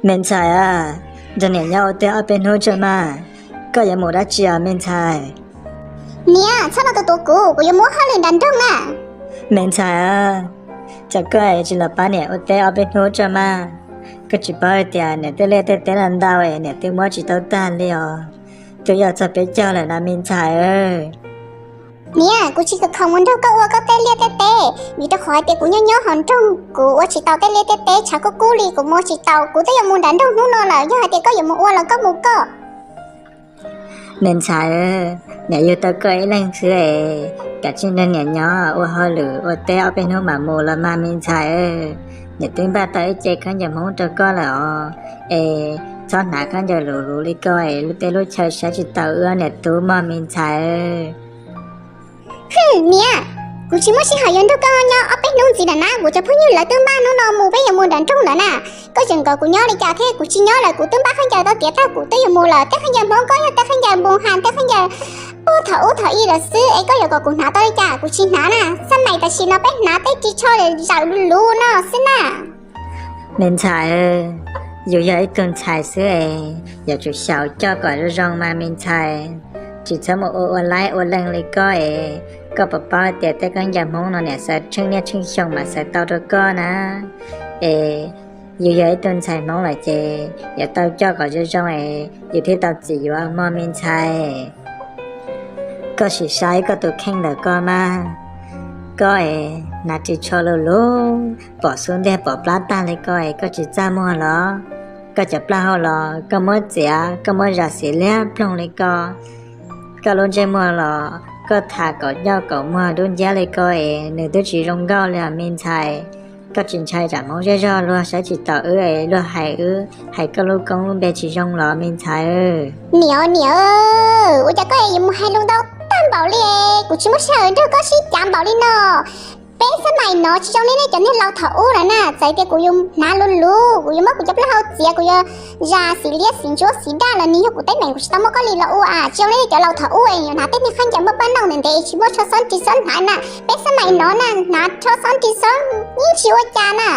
Me ntxhais a, nrog niam nyob ua teb ob peb hnub tso mas. Koj yuav mus dab tsi os me ntxhais? Niam, txhob los tuav kuv, kuv yuav mus ua hauj lwm nram nroog na. Me ntxhais a, cas koj tsis los pab niam ua teb ob peb hnub tso mas. Koj tsis paub hais tias niam tej liaj tej teb los ntau es niam twb muab tsis tau tag li os. Twb yog txog peb caug lawm na me ntxhais. Niam, kuv tsis kam khoom mus nrog koj ua koj tej liaj tej teb, vim rau qhov hais tias kuv nyob nyob hauv nroog kuv ua tsis tau tej liaj tej teb, tshav kub kub li kuv mus ua tsis tau, kuv twb yuav mus nram nroog hnub no lawm, yog hais tias koj yuav mus ua los koj mus koj. Me ntxhais, niam yug tau koj ib leeg xwb es, kav tsij nrog niam nyob ua hauj lwm ua teb ob peb hnub mam mus los mas me ntxhais. Niam twb npaj tau ib ce khaub ncaws Hmoob rau koj lawm os, es txhob hnav khaub ncaws luv luv li koj es lub teb lub chaw saib tsis taus wb niam tub mog me ntxhais. Niam, kuv tsis muaj sij hawm yuav nrog koj nyob ob peb hnub ntxiv lawm na, kuv cov phooj ywg lawv twb npaj hnub no mus, peb yuav mus nram nroog lawm na. Koj tseem kom kuv nyob li cas thiab, kuv tsis nyob lawm, kuv twb npaj khaub ncaws tau tiav tag, kuv twb yuav mus lawm. Tej khaub ncaws Hmoob koj yog tej khaub ncaws npoo has, tej khaub ncaws puag thaum ub thaum i lawm xwb es koj yuav kom kuv hnav tau li cas, kuv tsis hnav na. Xab mais tam sim no peb hnav tej ris tsho zawm luv luv no xwb na. Me ntxhais, yus yog ib tug ntxhais xwb es yuav tsum xyaum coj kom zoo zoo mas me ntxhais. Tsis txhob mus ua ua laib ua leej li koj es, koj puas paub tias tej khaub ncaws Hmoob no niam xaws tsheej niaj tsheej xyoo mas xaws tau rau koj na. Es yus yog ib tug ntxhais Hmoob lawm ces yuav tau coj kom zoo zoo es yus thiaj tau txim yuav mog me ntxhais. Koj sim saib koj tus kheej ntawm koj mas, koj es hnav ris tsho luv luv, pom xub ntiag pom plab tag li koj es koj tsis txaj muag los? Koj cov plaub hau los koj muab txiav, koj muab zam xiv liab ploog li koj. Koj lub ntsej muag los koj tham kaum ncauj kaum muag dub nciab li koj es nws twb tsis zoo nkauj li os me ntxhais. Koj tsis ntshai tsam Hmoob zej zog luag saib tsis taus wb es luag hais wb, hais koj lub koob lub npe tsis zoo los me ntxhais? Niam, niam, ua cas koj yuav mus hais lus ntau tag npaum li? Kuv tsis muaj sij hawm nrog koj sib cav npaum li no. Peb xab mais no tsis zoo li nej cov niag laus thaum ub lawm na. Txawm tias kuv yuav hnav luv luv, kuv yuav muab kuv cov plaub hau txiav, kuv yuav zam xiv liab xiv ntsuab xiv daj los nws yog kuv teeb meem, kuv tsis tau muab koj li los ua. Tsis zoo li nej cov laus thaum ub es yuav hnav tej niag khaub ncaws muaj paj noog ntev ntev tsis muaj tsho xob ris xob hnav na. Peb xab mais no na hnav tsho xob ris xob yeej tsis ua cas na.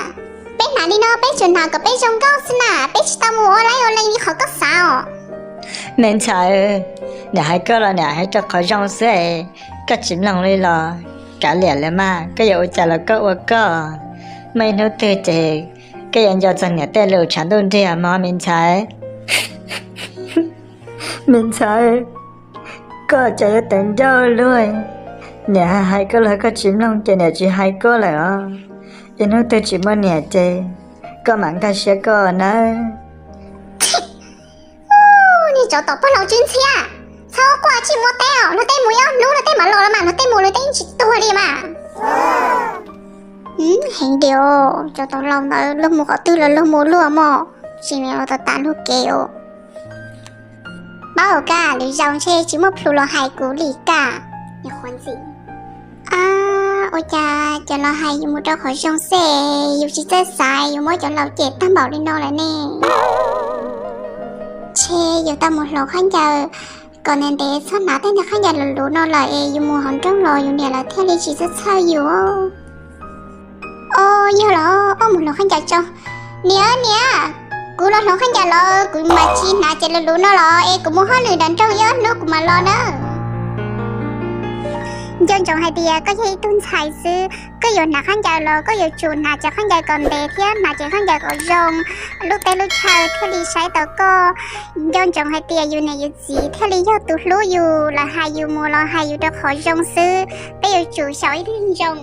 Peb hnav li no peb tsuas hnav kom peb zoo nkauj xwb na, peb tsis tau mus ua laib ua leej li qhov koj xav os. Me ntxhais, niam hais koj los niam hais rau qhov zoo xwb es, koj tsis mloog li los kav liam lawm mas, koj yuav ua cas los koj ua koj. Muaj ib hnub twg ces koj yuav nco txog niam tej lus tshav ntuj nrig mog me ntxhais. Me ntxhais, koj cas yuav tawv ncauj luaj. Niam hais koj los koj tsis mloog ces niam tsis hais koj lawm os. Ib hnub twg tsis muaj niam ces koj mam nkag siab koj nawb. Niag tsov tom pog laus tsw ntxhiab, txhob quaj tsis muaj teb os, luag tej mus ib ob hnub luag tej mam los los mas, luag tej mus luag tej yeej tsis tuag li mas. Heev tiag, cov tau laus ntawd luag mus qhov twg los luag mus luag mog, tsis me los tas tas luag kev os. Paub koj lwm zaus ntshe tsis muaj plhus los hais kuv li koj. Ua cas cov laus hais yus mus rau qhov zoo xwb, yus tsis txawj xav yus muab cov laus cem tag npaum li no lawm ne. Ntshe yus tau mus hloov khaub ncaws kom ntev ntev, txhob hnav tej niag khaub ncaws luv luv no lawm es yus mus hauv nroog los yus niam lawv thiaj li tsis txawj txhawj yus. Os, yog los, mus hloov khaub ncaws tso. Niam, niam, kuv los hloov khaub ncaws los kuv mam tsis hnav cov luv luv no los es kuv mus hauj lwm nram nroog ib ob hnub kuv mam los nawb. Nco ntsoov hais tias koj yog ib tug ntxhais xwb, koj yuav hnav khaub ncaws los koj yuav tsum hnav cov khaub ncaws kom ntev thiab hnav cov khaub ncaws kom zoo, lub teb lub chaw thiaj li saib taus koj. Nco ntsoov hais tias yus niam yus txiv thiaj li yog tus hlub yus, lawv hais yus mus los hais yus rau qhov zoo xwb. Peb yuav tsum xyaum ib tug ntsoov.